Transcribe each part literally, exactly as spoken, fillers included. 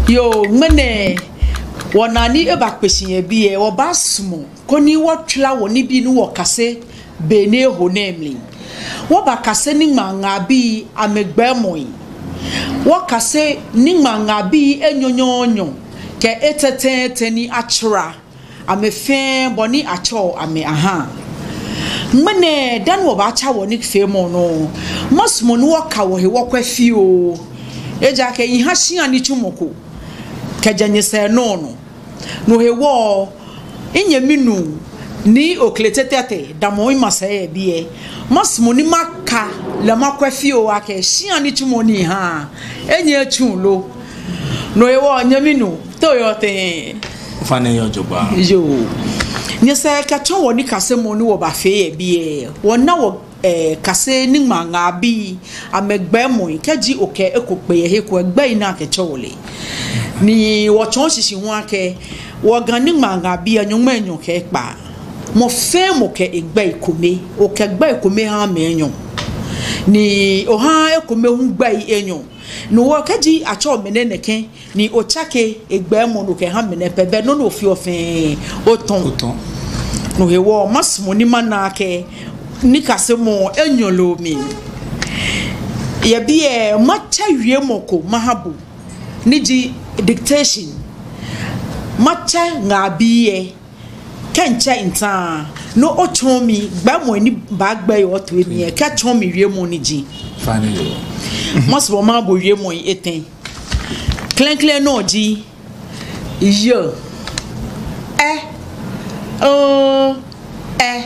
Yoo, ŋmɛnɛ wɔnaa ni ebakpe shi yɛ biɛ, wɔbaasumɔ koni wɔtara wɔnibii ni wɔkase be ni eho nɛɛ mli. Wɔbakase niŋmaa ŋmaa bii amɛgbɛɛmɔi. Wɔkase niŋmaa ŋmaa bii enyɔnyɔɔnyɔ kɛ etɛtɛɛtɛ ni atsara amɛ fɛɛ bɔ ni atsɛɔ amɛ ahã. Ŋmɛnɛ dani wɔbaatsa wɔnifeemɔ nɔ, masumɔ ni wɔka wɔhe wɔkwɛ fioo. Ejaakɛ miha shia nitsumɔ ko kɛjɛ nyɛsɛɛ nɔ nɔ. No hewɔ, minyɛmi nuu Nii Okle Tetteh damɔ mimasɛi yɛ biɛ. Masumɔ ni maka lɛ makwɛ fioo akɛ shia nitsumɔ ni miha lɛ, enyɛ etsu lo. No hewɔ, nyɛmi nuu, te oyɔɔ tɛŋŋ? Ofainɛ, miyɛ jogbaŋŋ. Yoo. Nyɛsɛɛ kɛtsɔ wɔnikasemɔ ni wɔbafee yɛ biɛ, wɔna wɔ, eh, kase niŋmaa ŋmaa bii amɛgbɛɛmɔi. Kɛji okɛ eko kpe yɛ he ko, egbɛi ni akɛtsɛɔ lɛ. Ni wɔtsɔɔ shishi hu akɛ wɔ Ga niŋmaa ŋmaa bii lɛ nyɔŋmai enyɔ kɛ ekpaa. Mɔ fɛɛ mɔ kɛ egbɛi kome, okɛ gbɛi kome ha mɛi enyɔ. Ni oha ekome hu gbɛi enyɔ. No hewɔ kɛji atsɛɔ mɛnɛ nɛkɛ, ni otsake egbɛɛmɔ ni okɛha mɛnɛ pɛ, belɛ nɔ ni ofeɔ fɛɛ otɔ̃. Otɔ̃. No hewɔ, masumɔ ni mana akɛ nikasemɔ enyɔ loo mli. Yɛ biɛ, matsɛ wiemɔ ko maha bo, ni ji dictation. Matsɛ ŋmaa bii lɛ, kɛ mitsɛ mitaa, ni otsɔɔ mi gbɛɛmɔi ni baagbɛi yɛ otoi mli lɛ, kɛtsɔɔ mi wiemɔ ni ji. Ofainɛ, yoo. Masumɔ maha bo wiemɔi etɛ. Klɛŋklɛŋ nɔ ji: y, ɛ, o, ɛ.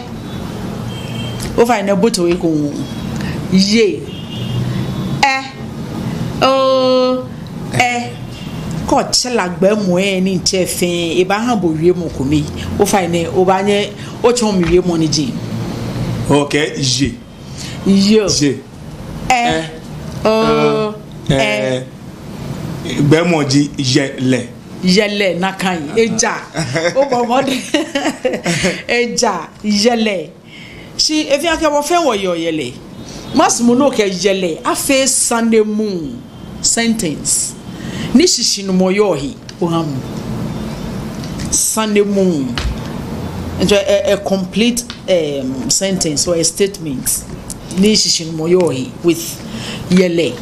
Ofainɛ, bo to eko. Y, ɛ, o, ɛ. Kɛ otsara gbɛɛmɔi ni mitsɛ fɛɛ, ebaaha bo wiemɔ kome. Ofainɛ, obaanyɛ otsɔɔ mi wiemɔ ni ji. Okay, y. Y. Y. Ɛ. Ɛ. O. Ɛ. Ɛ. Gbɛɛmɔ ji yɛlɛ. Yɛlɛ, nakai. Eja. Obɔ mɔdɛŋ. Eja, yɛlɛ. Shi efeɔ akɛ wɔ fɛɛ wɔyeɔ yɛlɛ. Masumɔ ni okɛ yɛlɛ afee sanemuu. Sentence ni shishinumɔ yɔɔ he oha mi. Sanemuu. Enjoy a, a complete, um, sentence or a statement ni shishinumɔ yɔɔ he with yɛlɛ.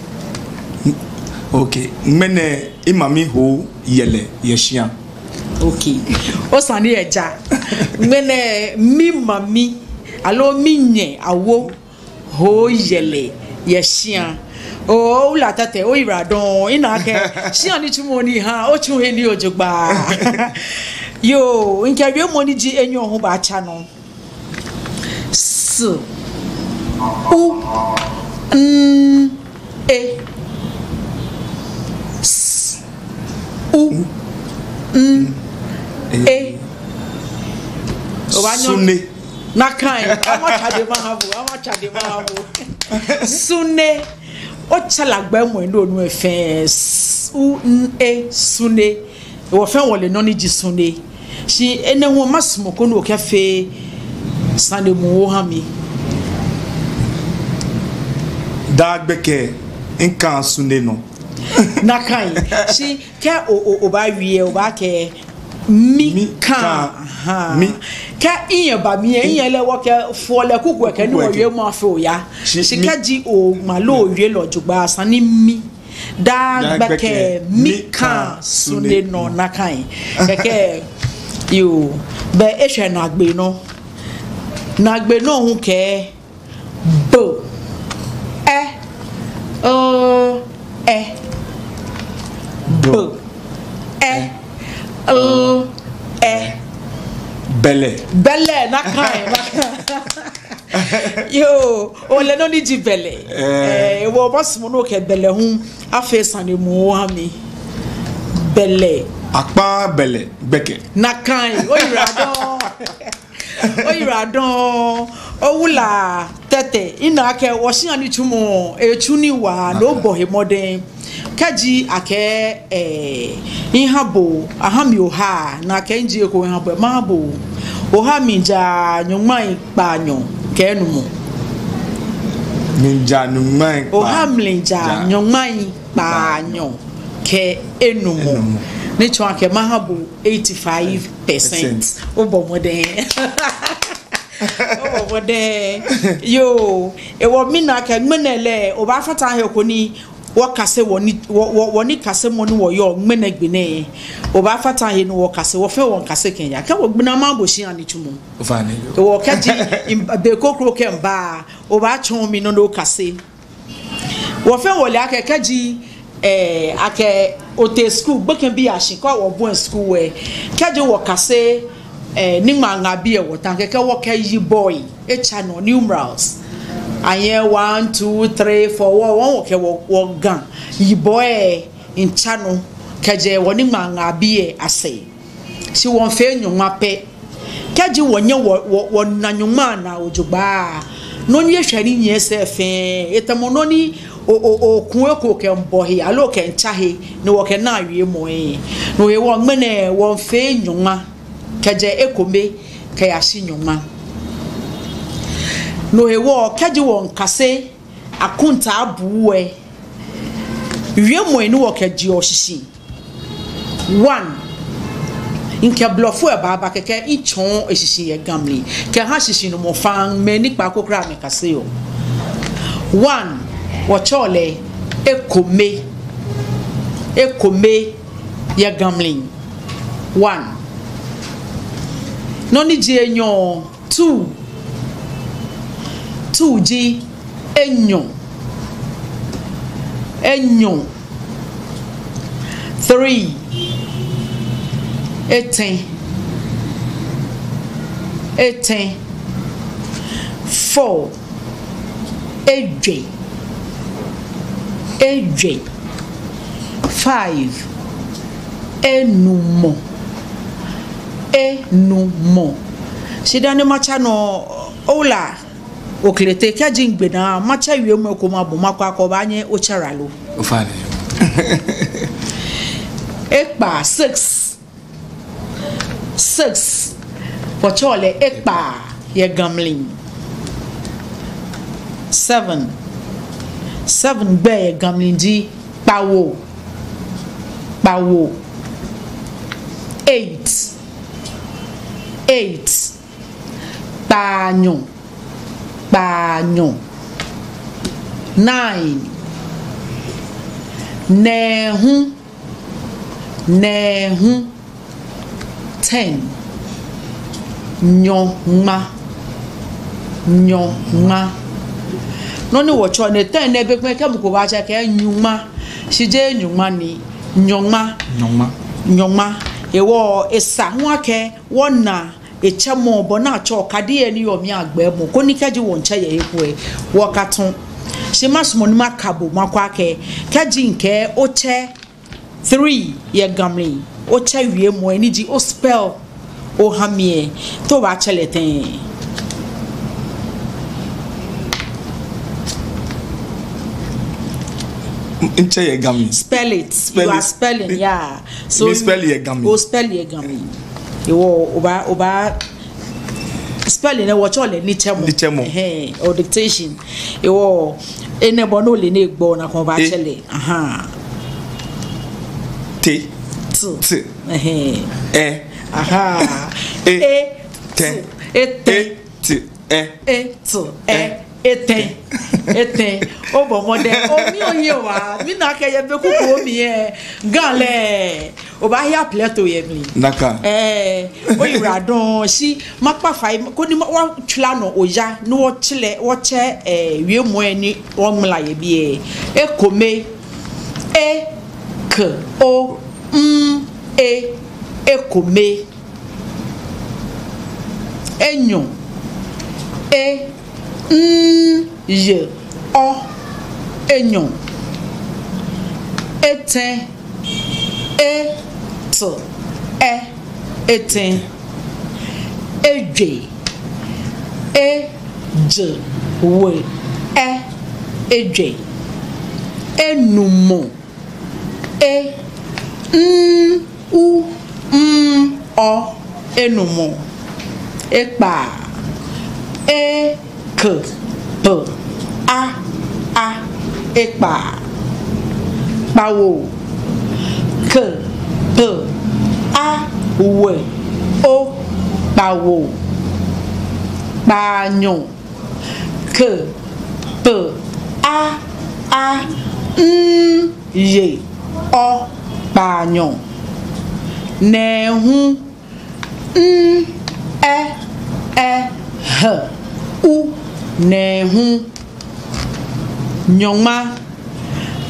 Okay. Ŋmɛnɛ mimami ho yɛlɛ yɛ shia. Okay. Osane lɛ ja. Ŋmɛnɛ mimami aloo minyɛ awo ho yɛlɛ yɛ shia. Oo, Owula Tetteh, oyiwaladɔŋŋ. Mina akɛ shia nitsumɔ ni miha, otsu he nii jogbaŋŋ. Yoo, mikɛ wiemɔ ni ji enyɔ hu baatsa nɔ. S, u, n, e. S, u, n, e. Obaanyɛ. Sune. Nakai, ama tsade maha bo, ama tsade maha bo. Sune. Otsara gbɛɛmɔi nɔ nɔ fɛɛ. S, u, n, e, sune. Wɔ fɛɛ wɔle nɔ ni ji sune. Shi enɛ hu masumɔ koni okɛfee sanemuu oha mi. Daa gbɛkɛ, mikaa sune nɔ. Nakai. Shi kɛ o, o, obaawie, obaakɛɛ mi, mi kaa, kaa, ha. Mi. Kɛ minyɛ ba mli lɛ, minyɛ lɛ wɔkɛfoɔ lɛ kuku lɛ kɛ ni kuku lɛ kɛ wɔwiemɔ afee oya. Shi, shi mi kɛji oŋma loo owie lɛ jogbaŋŋ, esa ni mi. Daa gbɛkɛ, mikaa sune nɔ, nakai. Kɛkɛ, yoo, belɛ eshwɛ naagbee nɔ. Naagbee nɔ hu kɛɛ, b, ɛ, l, ɛ. B, ɛ, l, ɛ. Bɛlɛ. Bɛlɛ, nakai, nakai. Yoo, ole nɔ ni ji bɛlɛ. Ɛɛ. Ɛɛ, wɔ masumɔ ni okɛ bɛlɛ hu afee sanemuu oha mi. Bɛlɛ. Akpa bɛlɛ gbɛkɛ. Nakai, oyiwaladɔŋŋ. Oyiwaladɔŋŋ. Owula Tetteh, mina akɛ wɔ shia nitsumɔ, etsu nii waa, ni obɔ he mɔdɛŋ. Kɛji akɛɛ, ɛɛ, miha bo, aha mi oha, ni akɛɛ mijie eko miha bo, maha bo. Oha mlijaa nyɔŋmai kpaanyɔ kɛ enumɔ. Mlijaa nyɔŋmai kpaa-, oha mlijaa, ja, nyɔŋmai kpaanyɔ kɛ enumɔ. Enumɔ. Ni tsɔɔ akɛ maha bo eighty-five percent. Obɔ mɔdɛŋ. Obɔ mɔdɛŋ. Yoo, hewɔ mina akɛ ŋmɛnɛ lɛ, obaafata he ko ni wɔkase wɔni, wɔ, wɔ, wɔnikasemɔ ni wɔyɔɔ ŋmɛnɛ gbi nɛɛ. Obaafata he ni wɔkase, wɔfɛɛ wɔŋkase kɛya. Kɛ wɔgbe naa maha bo shia nitsumɔ. Ofainɛ, yoo. Hewɔ kɛji, im, be kroko kɛ mba, obaatsɔɔ mi nɔ ni okase. Wɔfɛɛ wɔle akɛ kɛji, eh, akɛ otee skul, gbekɛbii ashi kɛ wɔbɔi skul lɛ, kɛji wɔkase, eh, niŋmaa ŋmaa bii lɛ wɔta, kɛkɛ wɔkɛ yibɔi etsa nɔ, numerals. Anyɛ one, two, three, four, wɔ, wɔ, wɔkɛ wɔ, wɔ Ga yibɔi lɛ miitsa nɔ kɛjɛ wɔniŋmaa ŋmaa bii lɛ asɛɛ. Shi wɔmiifee nyɔŋma pɛ. Kɛji wɔnyɛ wɔ, wɔ, wɔna nyɔŋma naa jogbaŋŋ, nɔ ni eshwɛ ni nyiɛ sɛɛ fɛɛ, etamɔ nɔ ni o, o, okuu eko kɛmiibɔ he, aloo kɛmiitsa he, ni wɔkɛnaa wiemɔi. No hewɔ ŋmɛnɛ wɔmiifee nyɔŋma, kɛjɛ ekome kɛyashi nyɔŋma. No hewɔ kɛji wɔŋkase akɔntaabuu lɛ, wiemɔi ni wɔkɛjeɔ shishi. One, mikɛ blɔfo lɛ baaba kɛkɛ mitsɔɔ eshishi yɛ Ga mli. Kɛha shishinumɔ faŋŋ, mɛi ni kpaako kwraa amɛkaseɔ. One, wɔtsɛɔ lɛ ekome. Ekome yɛ Ga mli. One. Nɔ ni ji enyɔ, two. Two ji enyɔ. Enyɔ. Three. Etɛ. Etɛ. Four. Ejwɛ. Ejwɛ. Five. Enumɔ. Enumɔ. Shi dani matsa nɔ, Owula Oklete, kɛji migbe naa, matsɛ wiemɔ ko maha bo, makwɛ akɛ obaanyɛ otsɛ lɛ lo. Ofainɛ. Ekpaa, six. Six. Wɔtsɛɔ lɛ ekpaa yɛ Ga mli. Seven. Seven gbɛi yɛ Ga mli ji kpawo. Kpawo. Eight. Eight. Kpaanyɔ. Kpaanyɔ. Nine. Nɛɛhu. Nɛɛhu. Ten. Nyɔŋma. Nyɔŋma. Nɔ ni wɔtsɛɔ nɛɛ, ten nɛɛ be kpɛŋ kɛ mɔ ko baatsɛ akɛ nyɔŋma. Shi jeee nyɔŋma ni. Nyɔŋma. Nyɔŋma. Nyɔŋma. Hewɔ esa hu akɛ wɔna etsɛmɔ bɔ ni atsɛɔ okadi lɛ ni yɔɔ mli agbɛɛmɔ, koni kɛji wɔmiitsɛ yɛ he ko lɛ, wɔkatsu. Shi masumɔ ni maka bo makwɛ akɛ, kɛji mikɛɛ otsɛ three yɛ Ga mli, otsɛ wiemɔ lɛ ni ji o spell oha mi lɛ, te obaatsɛ lɛ tɛŋŋ? Mitsɛ yɛ Ga mli. Spell it. Spell it. You are spelling, yeah. So mi spell yɛ Ga mli. O spell yɛ Ga mli. Hewɔ, obaa, obaa, spelling lɛ wɔtsɛɔ lɛ nitsɛmɔ. Nitsɛmɔ. Ɛhɛɛ, or dictation. Hewɔ, enɛ bɔ ni ole nɛɛ gbɔ naa kɛ obaatsɛ lɛ. Ahaa. Te. T. T. Ɛhɛɛ. Ɛ. Ahaa. E. E. Tɛ. T. Etɛ. E. T. Ɛ. E. T. Ɛ. Ɛ. Etɛ. Etɛ. Obɔ mɔdɛŋ. Omli oye waa. Mina akɛ yɛ be kuku omli lɛ, Ga lɛ, obaahi Plateau yɛ mli. Nakai. Ɛɛ, oyiwaladɔŋŋ, shi makpa fai koni ma, wɔtswa nɔ oya, ni wɔtsɛ lɛ, wɔtsɛ, ɛɛ, wiemɔi ni wɔŋmala yɛ biɛ. Ekome. E, k, o, m, e. Ekome. Enyɔ. E, n, y, ɔ. Enyɔ. Etɛ. E, t, ɛ. Etɛ. Ejwɛ. E, j, w, ɛ. Ejwɛ. Enumɔ. E, n, u, m, ɔ. Enumɔ. Ekpaa. E, k, p, a, a. Ekpaa. Kpawo. K, p, a, w, o, kpawo. Kpaanyɔ. K, p, a, a, n, y, ɔ, kpaanyɔ. Nɛɛhu. N, ɛ, ɛ, h, u, nɛɛhu. Nyɔŋma.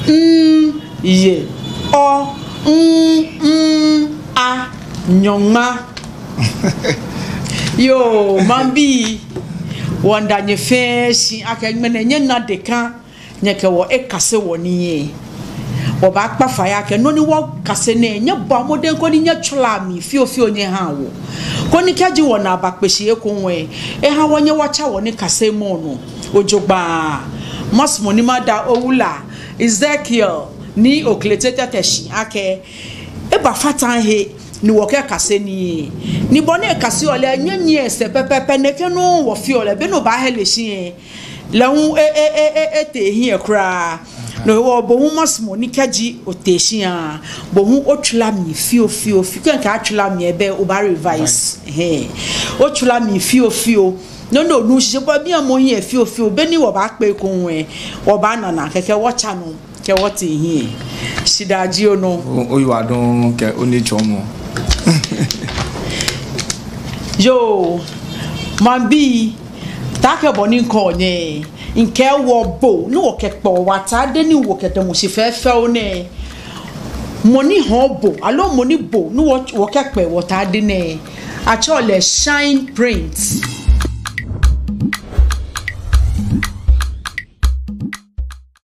N, y, ɔ, ŋ, m, a, nyɔŋma. Yoo, maŋbii, wɔmiida nyɛ fɛɛ shi akɛ ŋmɛnɛ nyɛna deka. Nyɛkɛ wɔ ekase wɔnii. Wɔbaakpa fai akɛ nɔ ni wɔkase nɛɛ, nyɛbɔa mɔdɛŋ koni nyɛtsɔlaa mli fiofio nyɛhaa wɔ. Koni kɛji wɔnaa bakpe shi ekoŋŋ lɛ, eha wɔ nyɛ wɔtsa wɔnikasemɔ nɔ jogbaŋŋ. Masumɔ ni mada Owula Ezekiel Nii Oklete Tetteh shi akɛ ebafata he ni wɔkɛkase nii. Ni bɔ ni ekaseɔ lɛ, nyɛnyiɛ esɛɛ pɛpɛɛpɛ nɛkɛ nɔŋŋ wɔfeɔ lɛ, be ni obaahe lɛ shi lɛ. Lɛ hu e, e, e, e, etee ehiɛ kwraa. No hewɔ bo hu masumɔ ni kɛji otee shia, bo hu otsɔla mli fiofio, fi kɛkɛ atsɔla mli lɛ be obaa revise. Hɛɛ. Otsɔla mli fiofio. Nɔ ni onuuu shishi, bo hu obi amɔ hiɛ fiofio. Be ni wɔbaakpe ekoŋŋ lɛ, wɔbaana naa kɛkɛ wɔtsa nɔ, kɛ wɔtee hiɛ. Shidaa ji onɔ. O, oyiwaladɔŋŋ kɛ onitsumɔ. Yoo, maŋbii, taakɛ bɔ ni mikɛɔ nyɛ, mikɛɛ wɔ bo ni wɔkɛkpɛ wɔ atade ni wɔkɛdamɔ shi fɛfɛo nɛɛ, mɔ ni hɔɔ bo, aloo mɔ ni bo ni wɔ, wɔkɛkpɛ wɔ atade nɛɛ, atsɛɔ lɛ Shine Print.